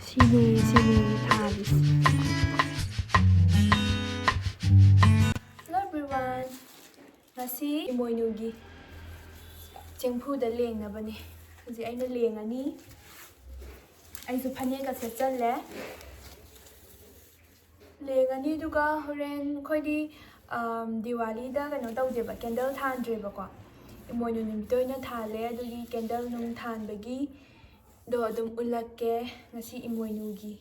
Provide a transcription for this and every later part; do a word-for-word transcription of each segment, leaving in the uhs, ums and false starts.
ꯁꯤꯅꯦ, ꯁꯤꯅꯦ ꯊꯥꯔꯤꯁꯦ꯫ Hello everyone. ꯉꯁꯤ ꯏꯃꯣꯏꯅꯨꯒꯤ ꯆꯦꯡꯐꯨꯗ ꯂꯦꯡꯅꯕꯅꯦ꯫ ꯍꯧꯖꯤꯛ ꯑꯩꯅ ꯂꯦꯡꯉꯅꯤ꯫ ꯑꯩꯁꯨ ꯐꯅꯦꯛꯀ ꯁꯦꯠꯆꯜꯂꯦ꯫ ꯂꯦꯡꯉꯅꯤ, ꯑꯗꯨꯒ ꯍꯣꯔꯦꯟ ꯑꯩꯈꯣꯏꯗꯤ, ꯑꯝ, ꯗꯤꯋꯥꯂꯤꯗ ꯀꯩꯅꯣ ꯇꯧꯗꯦꯕ, ꯀꯦꯟꯗꯜ ꯊꯥꯟꯗ꯭ꯔꯦꯕꯀꯣ꯫ ꯏꯃꯣꯏꯅꯨ ꯅꯨꯃꯤꯠꯇ ꯑꯣꯏꯅ ꯊꯥꯜꯂꯦ꯫ ꯑꯗꯨꯒꯤ ꯀꯦꯟꯗꯜ ꯅꯨꯡ ꯊꯥꯟꯕꯒꯤꯗꯣ ꯑꯗꯨꯝ ꯎꯠꯂꯛꯀꯦ ꯉꯁꯤ ꯏꯃꯣꯏꯅꯨꯒꯤ꯫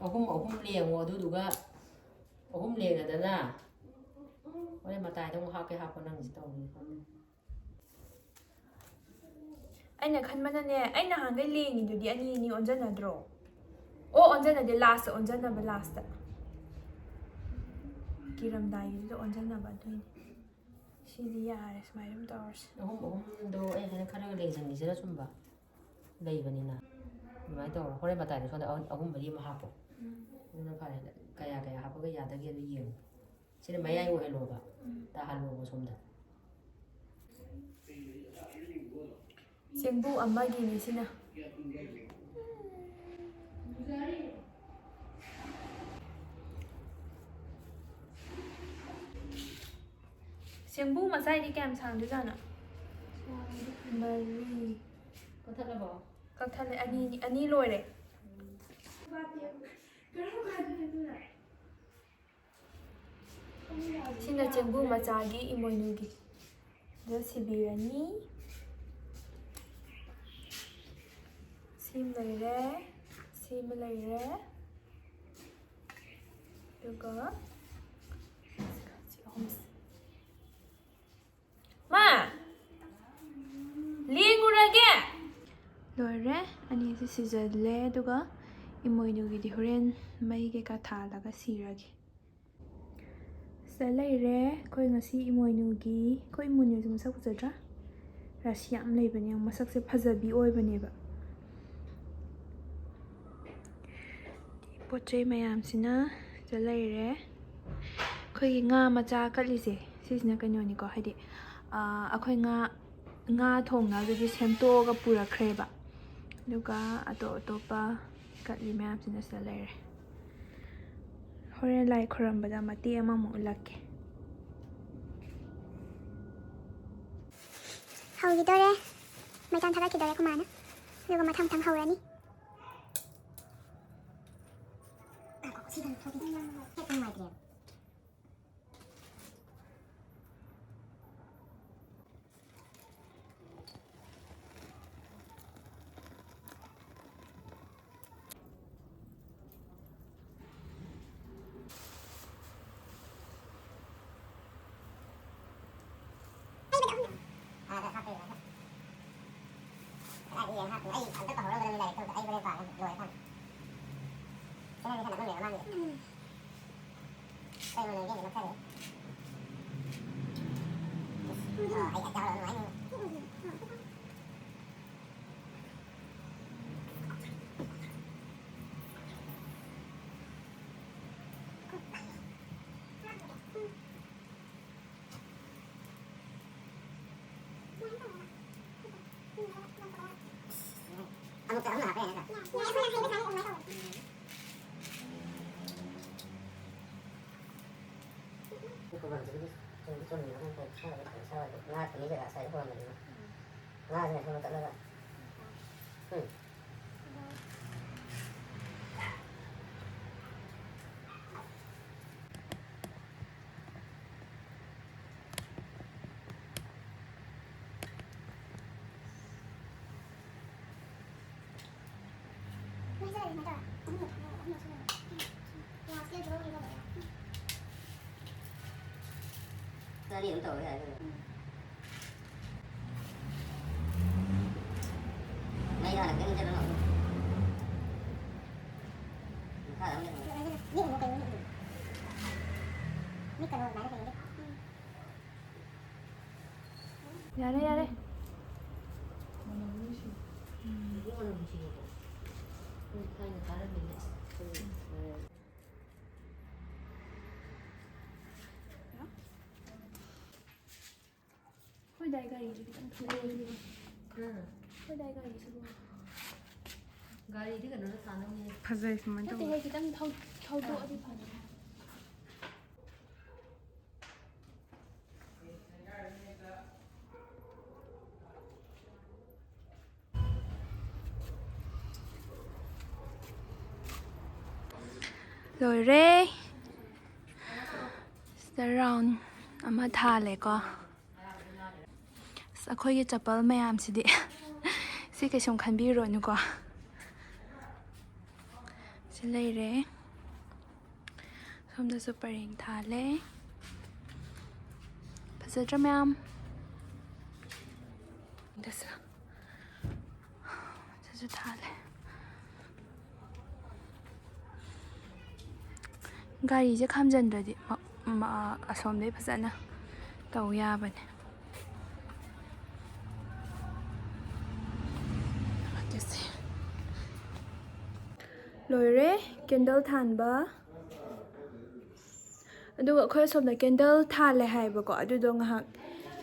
ꯑꯍꯨꯝ ꯑꯍꯨꯝ ꯂꯦꯡꯉꯣ, ꯑꯗꯨꯗꯨꯒ ꯑꯍꯨꯝ ꯂꯦꯡꯉꯗꯅ ꯍꯣꯔꯦꯟ ꯃꯇꯥꯏꯗ ꯑꯃꯨꯛ ꯍꯥꯞꯀꯦ ꯍꯥꯞꯄꯣ, ꯅꯪꯁꯤ ꯇꯧꯅꯤ꯫ ꯑꯩꯅ ꯈꯟꯕꯅꯅꯦ, ꯑꯩ ꯅꯍꯥꯟꯈꯩ ꯂꯦꯡꯉꯤꯗꯨꯗꯤ ꯑꯅꯤ ꯑꯅꯤ ꯑꯣꯟꯖꯟꯅꯗ꯭ꯔꯣ? ꯑꯣ, ꯑꯣꯟꯖꯟꯅꯗꯦ, ꯂꯥꯁꯇ ꯑꯣꯟꯖꯟꯅꯕ, ꯂꯥꯁꯇ꯫ ꯀꯤꯔꯝꯗꯥꯏꯒꯤꯗꯨꯗ ꯑꯣꯟꯖꯟꯅꯕ, ꯑꯗꯨꯏꯅꯦ꯫ ꯁꯤꯗꯤ ꯌꯥꯔꯦ, ꯁꯨꯃꯥꯏꯅ ꯑꯗꯨꯝ ꯇꯧꯔꯁꯤ꯫ ꯑꯍꯨꯝ ꯑꯍꯨꯝꯗꯣ ꯑꯩ ꯍꯥꯏꯅ ꯈꯔꯒ ꯂꯦꯡꯁꯟꯈꯤꯁꯤꯔ ꯁꯨꯝꯕ ꯂꯩꯕꯅꯤꯅ꯫ ꯑꯗꯨꯃꯥꯏꯅ ꯇꯧꯔꯣ꯫ ꯍꯣꯔꯦꯟ ꯃꯇꯥꯏꯗ ꯁꯣꯝꯗ ꯑꯍꯨꯝ, ꯑꯍꯨꯝ ꯃꯔꯤ ꯑꯃ ꯍꯥꯞꯄꯣ꯫ ꯎꯝ꯫ ꯑꯗꯨꯅ ꯐꯔꯦ꯫ ꯀꯌꯥ ꯀꯌꯥ ꯍꯥꯞꯄꯒ ꯌꯥꯗꯒꯦ ꯑꯗꯨ ꯌꯦꯡꯉꯣ꯫ ꯁꯤꯅ ꯃꯌꯥꯏ ꯑꯣꯏꯍꯜꯂꯣꯕ꯫ ꯎꯝ꯫ ꯇꯥꯍꯜꯂꯣꯕ ꯁꯣꯝꯗ꯫ ꯆꯦꯡꯕꯨ ꯑꯃꯒꯤꯅꯤ ꯁꯤꯅ꯫ ꯆꯦꯡꯕꯨ ꯃꯆꯥꯏꯗꯤ ꯀꯌꯥꯝ ꯁꯥꯡꯗꯣꯏꯖꯥꯠꯅꯣ? ꯃꯔꯤ꯫ ꯀꯛꯊꯠꯂꯕꯣ? ꯀꯛꯊꯠꯂꯦ, ꯑꯅꯤ, ꯑꯅꯤ ꯂꯣꯏꯔꯦ꯫ ꯁꯤꯅ ꯆꯦꯡꯕꯨ ꯃꯆꯥꯒꯤ ꯏꯃꯣꯏꯅꯨꯒꯤ꯫ ꯑꯗꯣ ꯁꯤꯕꯤꯔꯅꯤ꯫ ꯁꯤꯃ ꯂꯩꯔꯦ, ꯁꯤꯃ ꯂꯩꯔꯦ꯫ ꯑꯗꯨꯒ ꯁꯤ ꯑꯍꯨꯝꯁꯦ꯫ ꯃꯥ! ꯂꯦꯡꯉꯨꯔꯒꯦ! ꯂꯣꯏꯔꯦ꯫ ꯑꯅꯤꯁꯤ ꯁꯤꯖꯜꯂꯦ꯫ ꯑꯗꯨꯒ ꯏꯃꯣꯏꯅꯨꯒꯤꯗꯤ ꯍꯣꯔꯦꯟ ꯃꯩ ꯀꯩꯀꯥ ꯊꯥꯜꯂꯒ ꯁꯤꯔꯒꯦ꯫ ꯁꯤꯗ ꯂꯩꯔꯦ ꯑꯩꯈꯣꯏ ꯉꯁꯤ ꯏꯃꯣꯏꯅꯨꯒꯤ, ꯑꯩꯈꯣꯏ ꯏꯃꯣꯏꯅꯨꯁꯦ ꯃꯁꯛ ꯐꯖꯗ꯭ꯔꯥ? ꯔꯥꯁꯤ ꯌꯥꯝ ꯂꯩꯕꯅꯦ, ꯃꯁꯛꯁꯦ ꯐꯖꯕꯤ ꯑꯣꯏꯕꯅꯦꯕ꯫ ꯄꯣꯠ ꯆꯩ ꯃꯌꯥꯝꯁꯤꯅ ꯁꯤꯗ ꯂꯩꯔꯦ꯫ ꯑꯩꯈꯣꯏꯒꯤ ꯉꯥ ꯃꯆꯥ ꯀꯠꯂꯤꯁꯦ ꯁꯤꯁꯤꯅ ꯀꯩꯅꯣꯅꯤꯀꯣ, ꯍꯥꯏꯗꯤ, ꯑꯥ, ꯑꯩꯈꯣꯏ ꯉꯥ, ꯉꯥ ꯊꯣꯡꯅꯕꯒꯤ ꯁꯦꯝꯗꯣꯛꯑꯒ ꯄꯨꯔꯛꯈ꯭ꯔꯦꯕ꯫ ꯑꯗꯨꯒ ꯑꯇꯣꯞ ꯑꯇꯣꯞꯄ ꯀꯠꯂꯤ ꯃꯌꯥꯝꯁꯤꯅ ꯁꯤꯗ ꯂꯩꯔꯦ꯫ ꯍꯣꯔꯦꯟ ꯂꯥꯏ ꯈꯨꯔꯝꯕꯗ ꯃꯇꯦꯛ ꯑꯃꯃꯨꯛ ꯎꯠꯂꯛꯀꯦ꯫ ꯍꯧꯈꯤꯗꯣꯔꯦ꯫ ꯃꯩꯇꯥꯟ ꯊꯥꯒꯠꯈꯤꯗꯣꯔꯦ ꯑꯩꯈꯣꯏ ꯃꯥꯅ꯫ ꯑꯗꯨꯒ ꯃꯊꯪ ꯃꯊꯪ ꯍꯧꯔꯅꯤ꯫ ꯉꯥꯏꯈꯣ, ꯁꯤꯗ ꯊꯣꯛꯈꯤꯒꯦ꯫ ꯍꯦꯛꯇ ꯅꯨꯡꯉꯥꯏꯇ꯭ꯔꯦꯕ꯫ ꯑꯥꯗ ꯍꯥꯞꯄ ꯌꯥꯏ꯫ ꯀꯗꯥꯏꯗ ꯌꯦꯡꯉ ꯍꯥꯞꯇꯣꯏꯅꯣ? ꯑꯩ ꯑꯝꯇ ꯇꯧꯍꯧꯔꯝꯒꯗꯕꯅꯤ ꯂꯥꯏꯔꯤꯛꯇꯣ ꯑꯝꯇ꯫ ꯑꯩ ꯍꯣꯔꯦꯟ ꯄꯥꯒꯦ꯫ ꯂꯣꯏꯔꯀꯥꯟꯗ꯫ ꯁꯤꯅꯗꯤ ꯈꯔ ꯅꯛꯑꯝꯃꯦꯕ ꯃꯥꯒꯤ꯫ ꯎꯝ꯫ ꯀꯩ ꯑꯣꯏꯅ ꯌꯦꯡꯒꯦ? ꯅꯛꯁꯜꯂꯦ꯫ ꯑꯣ, ꯑꯩ ꯑꯦꯛꯖꯥꯝ ꯅꯨꯡꯉꯥꯏꯅꯤ꯫ ꯑꯃꯨꯛꯇ ꯑꯍꯨꯝ ꯍꯥꯞꯄ ꯌꯥꯏ ꯅꯠꯇ꯭ꯔꯥ? ꯉꯥ ꯊꯝꯃꯤ ꯖꯒꯥ ꯁ꯭ꯋꯥꯏꯗ ꯍꯣꯡꯉꯝꯕꯅꯤꯅ꯫ ꯉꯥꯁꯤꯅ ꯁꯣꯝꯗ ꯆꯠꯂꯒ꯫ ꯎꯝ꯫ ꯆꯥꯅꯤ ꯑꯗꯨꯝ ꯇꯧꯔꯣ ꯌꯥꯔꯦ ꯀꯩꯅꯣ꯫ ꯃꯩ ꯍꯥꯟꯅ ꯈꯤꯇꯪ ꯃꯨꯊꯠꯂꯣ꯫ ꯃꯈꯥꯗ ꯑꯃ ꯂꯩꯍꯧꯔꯦ꯫ ꯃꯤ ꯎꯅ ꯀꯩꯅꯣ ꯃꯤ ꯎꯅ꯫ ꯃꯤ ꯀꯩꯅꯣ ꯑꯗꯨꯃꯥꯏꯅ ꯀꯩꯅꯣ ꯂꯩ꯫ ꯌꯥꯔꯦ, ꯌꯥꯔꯦ꯫ ꯃꯅꯝ ꯅꯨꯡꯁꯤ꯫ ꯎꯝ꯫ ꯃꯅꯝ ꯅꯨꯡꯁꯤꯕꯀꯣ꯫ ꯎꯝ, ꯊꯥꯏꯅ ꯀꯥꯔꯝꯃꯤꯅꯦ꯫ ꯎꯝ꯫ ꯑꯩꯈꯣꯏꯗꯥꯏ ꯒꯥꯔꯤꯁꯦ ꯈꯤꯇꯪ ꯊꯧꯗꯣꯛꯑꯗꯤ ꯐꯅꯤ꯫ ꯎꯝ꯫ ꯑꯩꯈꯣꯏꯗꯥꯏ ꯒꯥꯔꯤꯁꯤꯕꯨ꯫ ꯒꯥꯔꯤꯗꯤ ꯀꯩꯅꯣꯗ ꯊꯥꯗꯧꯅꯦ꯫ ꯐꯖꯩ ꯁꯨꯃꯥꯏꯅ ꯅꯠꯇꯦ ꯇꯧꯕ꯫ ꯍꯦ, ꯈꯤꯇꯪ ꯊꯧ- ꯊꯧꯗꯣꯛꯑꯗꯤ ꯐꯅꯤ꯫ ꯂꯣꯏꯔꯦ꯫ ꯁꯤꯗ ꯔꯥꯎꯟ ꯑꯃ ꯊꯥꯜꯂꯦꯀꯣ꯫ ꯑꯁ, ꯑꯩꯈꯣꯏꯒꯤ ꯆꯄꯜ ꯃꯌꯥꯝꯁꯤꯗꯤ ꯁꯤ ꯀꯩꯁꯨꯝ ꯈꯟꯕꯤꯔꯨꯔꯅꯨꯀꯣ꯫ ꯁꯤ ꯂꯩꯔꯦ꯫ ꯁꯣꯝꯗꯁꯨ ꯄꯔꯦꯡ ꯊꯥꯜꯂꯦ꯫ ꯐꯖꯗ꯭ꯔꯥ ꯃꯌꯥꯝ? ꯗꯁ꯫ ꯁꯤꯁꯨ ꯊꯥꯜꯂꯦ꯫ ꯒꯥꯔꯤꯁꯦ ꯈꯥꯝꯖꯟꯗ꯭ꯔꯗꯤ ꯃ- ꯃ- ꯑꯁꯣꯝꯗꯩ ꯐꯖꯅ ꯇꯧ ꯌꯥꯕꯅꯦ꯫ ꯂꯣꯏꯔꯦ candle ꯊꯥꯟꯕ꯫ ꯑꯗꯨꯒ ꯑꯩꯈꯣꯏ ꯑꯁꯣꯝꯗ candle ꯊꯥꯜꯂꯦ ꯍꯥꯏꯕꯀꯣ, ꯑꯗꯨꯗꯣ ꯉꯥꯏꯍꯥꯛ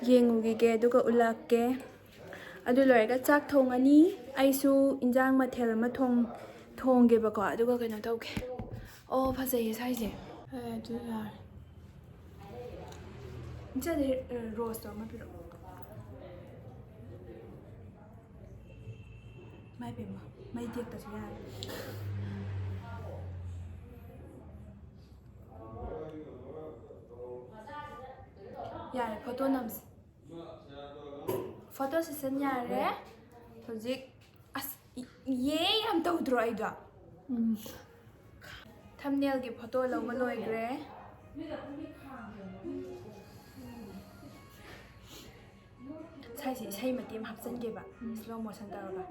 ꯌꯦꯡꯉꯨꯈꯤꯒꯦ ꯑꯗꯨꯒ ꯎꯠꯂꯛꯀꯦ꯫ ꯑꯗꯨ ꯂꯣꯏꯔꯒ ꯆꯥꯛ ꯊꯣꯡꯉꯅꯤ꯫ ꯑꯩꯁꯨ ꯏꯟꯖꯥꯡ ꯃꯊꯦꯜ ꯑꯃ ꯊꯣꯡ- ꯊꯣꯡꯒꯦꯕꯀꯣ, ꯑꯗꯨꯒ ꯀꯩꯅꯣ ꯇꯧꯒꯦ꯫ ꯑꯣ, ꯐꯖꯩꯌꯦ ꯁ꯭ꯋꯥꯏꯁꯦ꯫ ꯍꯣꯏ, ꯑꯗꯨ ꯌꯥꯔꯦ꯫ ꯏꯆꯦꯗꯤ, ꯑ, ꯔꯣꯁꯇꯣ ꯑꯃ ꯄꯤꯔꯛꯑꯣ꯫ ꯃꯥꯏ ꯄꯦꯝꯃ, ꯃꯩ ꯇꯦꯛꯇꯁꯨ ꯌꯥꯔꯦ꯫ ꯌꯥꯔꯦ, ꯐꯣꯇꯣ ꯅꯝꯁꯦ꯫ ꯐꯣꯇꯣ ꯁꯦꯁꯟ ꯌꯥꯔꯦ꯫ ꯍꯧꯖꯤꯛ ꯑꯁ, ꯏ- ꯌꯦ ꯌꯥꯝ ꯇꯧꯗ꯭ꯔꯣ ꯑꯩꯗꯣ? ꯊꯝꯅꯦꯜꯒꯤ ꯐꯣꯇꯣ ꯂꯧꯕ ꯂꯣꯏꯈ꯭ꯔꯦ꯫ ꯁ꯭ꯋꯥꯏꯁꯦ ꯏꯁꯩ ꯃꯇꯦꯛ ꯑꯃ ꯍꯥꯞꯆꯤꯟꯒꯦꯕ, slow motion ꯇꯧꯔꯒ꯫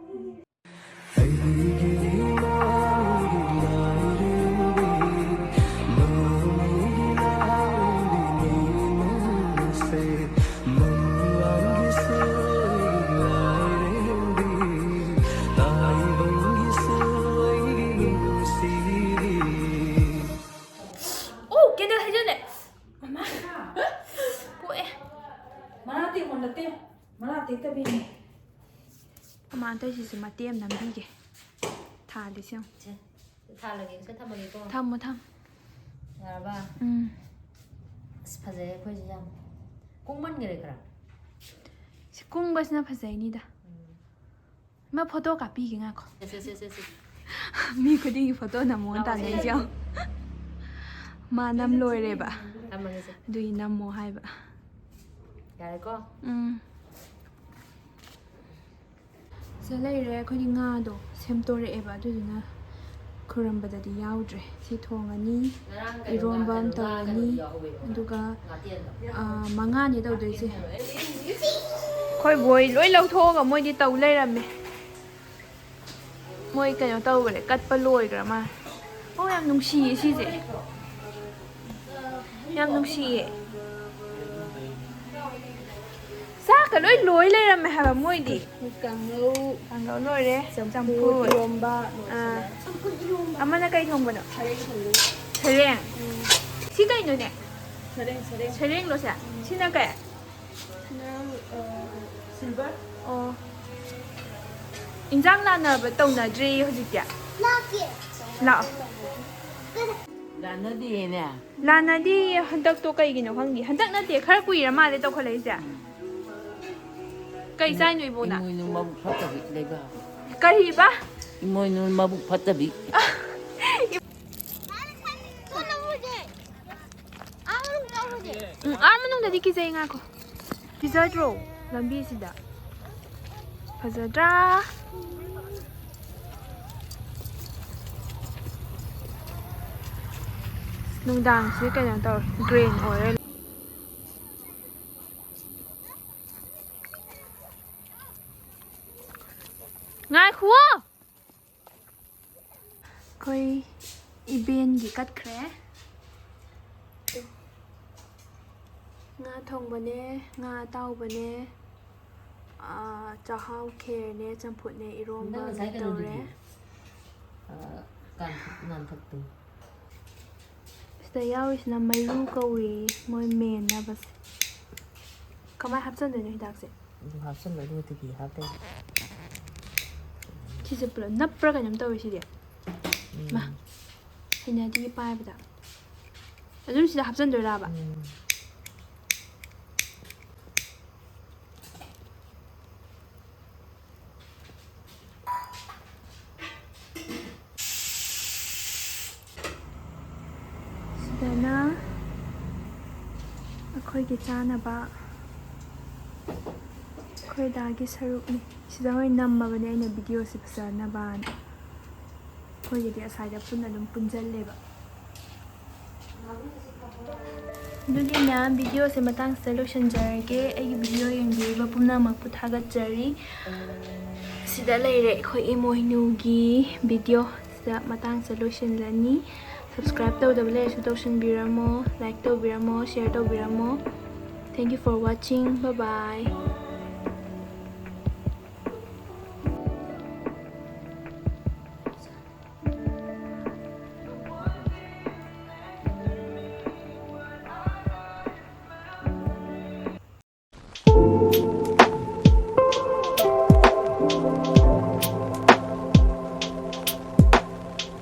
ꯑꯣ, candle ꯍꯩꯖꯤꯜꯂꯦ꯫ ꯃꯃꯥ꯫ ꯄꯣꯛꯑꯦ꯫ ꯃꯅꯥ ꯇꯦꯛꯄ ꯅꯠꯇꯦ, ꯑꯩ ꯁꯤꯁꯦ ꯃꯇꯦꯛ ꯑꯃ ꯅꯝꯕꯤꯒꯦ꯫ ꯊꯥꯜꯂꯤꯁꯦ ꯌꯦꯡꯉꯣ꯫ ꯁꯦ, ꯊꯥꯜꯂꯒꯦ, ꯁꯦ ꯊꯝꯃꯒꯦꯀꯣ꯫ ꯊꯝꯃꯣ ꯊꯝꯃꯣ꯫ ꯌꯥꯔꯕ? ꯎꯝ꯫ ꯑꯁ, ꯐꯖꯩ ꯑꯩꯈꯣꯏꯁꯦ ꯌꯥꯝ꯫ ꯀꯨꯡꯃꯟꯈꯔꯦ ꯈꯔ꯫ ꯁꯤ ꯀꯨꯡꯕꯁꯤꯅ ꯐꯖꯩꯅꯤꯗ꯫ ꯎꯝ꯫ ꯃꯥ ꯐꯣꯇꯣ ꯀꯥꯞꯄꯤꯒꯦ ꯉꯥꯏꯈꯣ꯫ ꯁꯦ, ꯁꯦ, ꯁꯦ, ꯁꯦ, ꯁꯦ꯫ ꯃꯤ ꯈꯨꯗꯤꯡꯒꯤ ꯐꯣꯇꯣ ꯅꯝꯃꯣ ꯂꯥꯛꯑꯣ, ꯇꯥꯟꯅꯩꯁꯦ ꯁꯦ꯫ ꯌꯦꯡꯉꯣ꯫ ꯃꯥ ꯅꯝ ꯂꯣꯏꯔꯦꯕ꯫ ꯊꯝꯃꯒꯦ, ꯁꯦ꯫ ꯑꯗꯨꯒꯤ ꯅꯝꯃꯣ ꯍꯥꯏꯕ꯫ ꯌꯥꯔꯦꯀꯣ? ꯎꯝ꯫ ꯁꯤꯗ ꯂꯩꯔꯦ ꯑꯩꯈꯣꯏꯒꯤ ꯉꯥꯗꯣ ꯁꯦꯝꯗꯣꯔꯛꯑꯦꯕ, ꯑꯗꯨꯗꯨꯅ ꯈꯨꯔꯝꯕꯗꯗꯤ ꯌꯥꯎꯗ꯭ꯔꯦ꯫ ꯁꯤ ꯊꯣꯡꯉꯅꯤ, ꯉꯔꯥꯡ ꯀꯩꯅꯣ ꯏꯔꯣꯝꯕ ꯉꯥ ꯑꯃ ꯀꯩꯅꯣ, ꯉꯥ ꯇꯧꯔꯅꯤ, ꯀꯩꯅꯣꯗꯤ ꯌꯥꯎꯍꯧꯋꯦꯕ꯫ ꯑꯗꯨꯒ ꯉꯥꯇꯦꯟꯗꯣ꯫ ꯑꯥ, ꯃꯉꯥꯅꯦ ꯇꯧꯗꯣꯏꯁꯦ꯫ ꯑꯩꯈꯣꯏ ꯕꯣꯏ ꯂꯣꯏ ꯂꯧꯊꯣꯛꯑꯒ ꯃꯣꯏꯗꯤ ꯇꯧ ꯂꯩꯔꯝꯃꯦ꯫ ꯃꯣꯏ ꯀꯩꯅꯣ ꯇꯧꯈ꯭ꯔꯦ, ꯀꯠꯄ ꯂꯣꯏꯈ꯭ꯔ ꯃꯥꯜꯂꯦ꯫ ꯑꯣ, ꯌꯥꯝ ꯅꯨꯡꯁꯤꯌꯦ ꯁꯤꯁꯦ꯫ ꯌꯥꯝ ꯅꯨꯡꯁꯤꯌꯦ꯫ ꯆꯥꯛꯀ ꯂꯣꯏ ꯂꯣꯏ ꯂꯩꯔꯝꯃꯦ ꯍꯥꯏꯕ ꯃꯣꯏꯗꯤ꯫ ꯀꯥꯡꯉꯧ, ꯀꯥꯡꯒꯧ ꯂꯣꯏꯔꯦ꯫ ꯆꯝꯐꯨꯠ, ꯆꯝꯐꯨꯠ꯫ ꯏꯔꯣꯝꯕ ꯑꯥ꯫ ꯂꯣꯏꯁꯤꯜꯂꯦ꯫ ꯑꯃꯅ ꯀꯩ ꯊꯣꯡꯕꯅꯣ? ꯁꯔꯦꯡ ꯊꯣꯡꯕ꯫ ꯁꯔꯦꯡ꯫ ꯁꯤ ꯀꯩꯅꯣꯅꯦ? ꯁꯔꯦꯡ, ꯁꯔꯦꯡ꯫ ꯁꯔꯦꯡꯂꯣ ꯁꯦ? ꯁꯤꯅ ꯀꯩ? ꯁꯤꯅ, ꯑ, silver꯫ ꯑꯣ꯫ ꯏꯟꯖꯥꯡ ꯂꯥꯟꯅꯕ ꯇꯧꯅꯗ꯭ꯔꯦꯌꯦ ꯍꯧꯖꯤꯛꯇꯤ꯫ ꯂꯥꯛꯑꯣ꯫ ꯂꯥꯟꯅꯗꯦꯅꯦ꯫ ꯂꯥꯟꯅꯗꯦꯌꯦ ꯍꯟꯗꯛꯇꯣ, ꯀꯩꯒꯤꯅꯣ ꯈꯪꯗꯦ꯫ ꯍꯟꯗꯛ ꯅꯠꯇꯦ, ꯈꯔ ꯀꯨꯏꯔ ꯃꯥꯜꯂꯦ ꯇꯧꯈꯠꯂꯛꯏꯁꯦ꯫ ꯀꯩ ꯆꯥꯏꯅꯣ ꯏꯕꯣꯛꯅ? ꯏꯃꯣꯏꯅꯨ ꯃꯕꯨꯛ ꯐꯠꯇꯕꯤ ꯂꯩꯕ꯫ ꯀꯔꯤꯕ? ꯏꯃꯣꯏꯅꯨ ꯃꯕꯨꯛ ꯐꯠꯇꯕꯤ꯫ ꯎꯝ, ꯑꯥ ꯃꯅꯨꯡꯗꯗꯤ ꯀꯤꯖꯩ, ꯉꯥꯏꯈꯣ꯫ ꯀꯤꯖꯗ꯭ꯔꯣ ꯂꯝꯕꯤꯁꯤꯗ? ꯐꯖꯗ꯭ꯔꯥ? ꯅꯨꯡꯗꯥꯡꯁꯤ ꯀꯩꯅꯣ ꯇꯧꯔꯦ, green ꯑꯣꯏꯔꯦ꯫ ꯉꯥꯏꯈꯨꯋꯣ! ꯑꯩꯈꯣꯏ ꯏꯕꯦꯟꯒꯤ ꯀꯠꯈ꯭ꯔꯦ꯫ ꯉꯥ ꯊꯣꯡꯕꯅꯦ, ꯉꯥ ꯑꯇꯥꯎꯕꯅꯦ, ꯑꯥ, ꯆꯥꯛꯍꯥꯎ ꯈꯦꯔꯅꯦ, ꯆꯝꯐꯨꯠꯅꯦ, ꯏꯔꯣꯝꯕ ꯅꯪ ꯉꯁꯥꯏ ꯑꯃ ꯇꯧꯔꯦ꯫ ꯀꯩꯅꯣꯗꯨꯗꯤ? ꯑ, ꯀꯥꯡ-, ꯉꯥꯟꯊꯣꯛꯇꯣ꯫ ꯁꯤꯗ ꯌꯥꯎꯔꯤꯁꯤꯅ ꯃꯩꯔꯨ ꯀꯧꯏ, ꯃꯣꯏ ꯃꯦꯟꯅꯕꯁꯦ꯫ ꯀꯃꯥꯏ ꯍꯥꯞꯆꯟꯗꯣꯏꯅꯣ ꯍꯤꯗꯥꯛꯁꯦ? ꯑꯗꯨ ꯍꯥꯞꯆꯜꯂꯣ, ꯑꯗꯨꯒ ꯇꯤꯇꯤ ꯍꯥꯞꯇꯣꯏꯅꯦ꯫ ꯁꯤꯁꯦ ꯄꯨꯂꯞ ꯅꯞꯄ꯭ꯔꯥ ꯀꯩꯅꯣꯝ ꯇꯧꯋꯦ ꯁꯤꯗꯤ꯫ ꯎꯝ꯫ ꯃꯥ꯫ ꯍꯩꯅꯗꯤꯌꯦ ꯄꯥꯏꯕꯗ꯫ ꯑꯗꯨꯝ ꯁꯤꯗ ꯍꯥꯞꯆꯤꯟꯗꯣꯏꯔꯕ? ꯎꯝ꯫ ꯁꯤꯗꯅ ꯑꯩꯈꯣꯏꯒꯤ ꯆꯥꯅꯕ ꯑꯩꯈꯣꯏ ꯗꯥꯒꯤ ꯁꯔꯨꯛꯅꯤ꯫ ꯁꯤꯗ ꯍꯣꯏ ꯅꯝꯃꯕꯅꯦ ꯑꯩꯅ ꯚꯤꯗꯤꯑꯣꯁꯦ ꯐꯖꯅꯕꯅ꯫ ꯑꯩꯈꯣꯏꯒꯤꯗꯤ ꯑꯁꯥꯏꯗ ꯄꯨꯟꯅ ꯑꯗꯨꯝ ꯄꯨꯟꯖꯜꯂꯦꯕ꯫ ꯑꯗꯨꯗꯤ ꯃꯌꯥꯝ, ꯚꯤꯗꯤꯑꯣꯁꯦ ꯃꯇꯥꯡꯁꯤꯗ ꯂꯣꯏꯁꯤꯟꯖꯔꯒꯦ꯫ ꯑꯩꯒꯤ ꯚꯤꯗꯤꯑꯣ ꯌꯦꯡꯕꯤꯔꯤꯕ ꯄꯨꯝꯅꯃꯛꯄꯨ ꯊꯥꯒꯠꯆꯔꯤ꯫ ꯁꯤꯗ ꯂꯩꯔꯦ ꯑꯩꯈꯣꯏ ꯏꯃꯣꯏꯅꯨꯒꯤ ꯚꯤꯗꯤꯑꯣ꯫ ꯁꯤꯗ ꯃꯇꯥꯡꯁꯤꯗ ꯂꯣꯏꯁꯤꯜꯂꯅꯤ꯫ Subscribe ꯇꯧꯗꯕ ꯂꯩꯔꯁꯨ ꯇꯧꯁꯤꯟꯕꯤꯔꯝꯃꯣ, like ꯇꯧꯕꯤꯔꯝꯃꯣ, share ꯇꯧꯕꯤꯔꯝꯃꯣ꯫ Thank you for watching. Bye bye.